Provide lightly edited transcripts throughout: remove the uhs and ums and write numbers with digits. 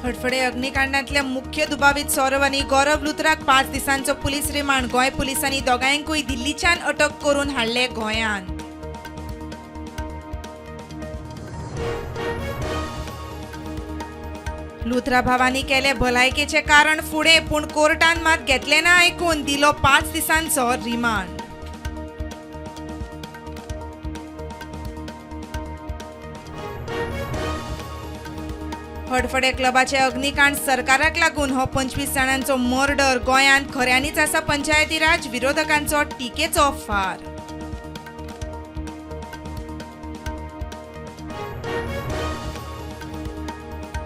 हडफडे अग्निकांडांतले मुख्य दुबावीत सौरव आनी गौरव लुथराक 5 दिसांचो पुलीस रिमांड. गोंय पुलिसांनी दोगांयकूय दिल्लीच्यान अटक करून हाडले गोंयांत. लुथरा भावांनी केले भलायकेचे कारण फुडें, पूण कोर्टान मात घेतले ना आयकून, दिलो 5 दिसांचो रिमांड. हडफडे क्लबाचे अग्निकांड सरकाराक लागून हो 25 जाणांचो मर्डर. गोंयांत खऱ्यांनीच आसा पंचायती राज, विरोधकांचो टिकेचो फार.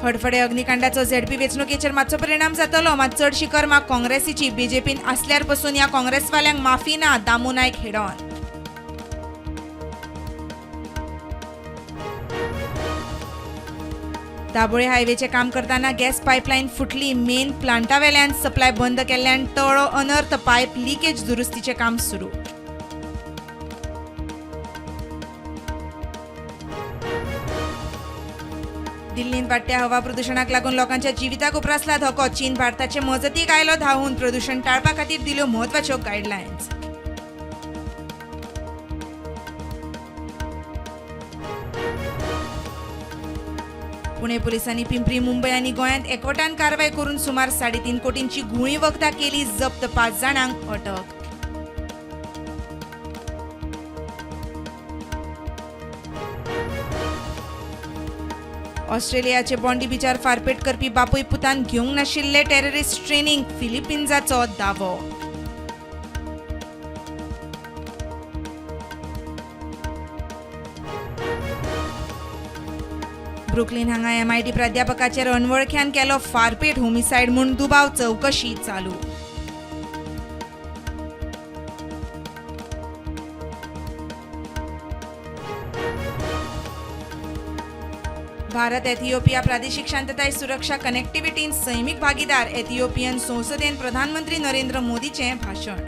हडफडे अग्निकांडाचो झेडपी वेंचणुकेचेर मातसो परिणाम जातलो, मात चडशी कर्मां काँग्रेसीची. बीजेपीन आसल्यार पसून ह्या काँग्रेसवाल्यांक माफी ना, दामू नायक हेडॉन. दाबोळे हायवेचें काम करतना गॅस पायपलायन फुटली. मेन प्लांटावेल्यान सप्लाय बंद केल्ल्यान टळो अनर्थ. पायप लिकेज दुरुस्तीचें काम सुरू. दिल्लींत वाडट्या हवा प्रदुशणाक लागून लोकांच्या जिविताक उप्रासला धोको. चीन भारताचे मजतीक आयलो धांवून. प्रदुशण टाळपा खातीर दिल्यो म्हत्वाच्यो गायडलायन्स. पुणे पोलिसांनी पिंपरी, मुंबय आनी गोंयांत एकवटान कारवाय करून सुमार 3.5 कोटींची घुंवळी वखदां केली जप्त. 5 जाणांक अटक. ऑस्ट्रेलियाचे बॉन्डी बिचार फारपेट करपी बापूय पुतान घेवंक नाशिल्ले टेररिस्ट ट्रेनिंग, फिलिपिन्साचो दावो. ब्रुकलीन हांगा MIT प्राध्यापकाचेर अनवळख्यान केलो फारपेट. होमिसायड म्हूण दुबाव, चवकशी चालू. भारत एथिओपिया प्रादेशिक शांतताय सुरक्षा कनेक्टिव्हिटीन सैमीक भागीदार. एथिओपियन संसदेन प्रधानमंत्री नरेंद्र मोदीचें भाशण.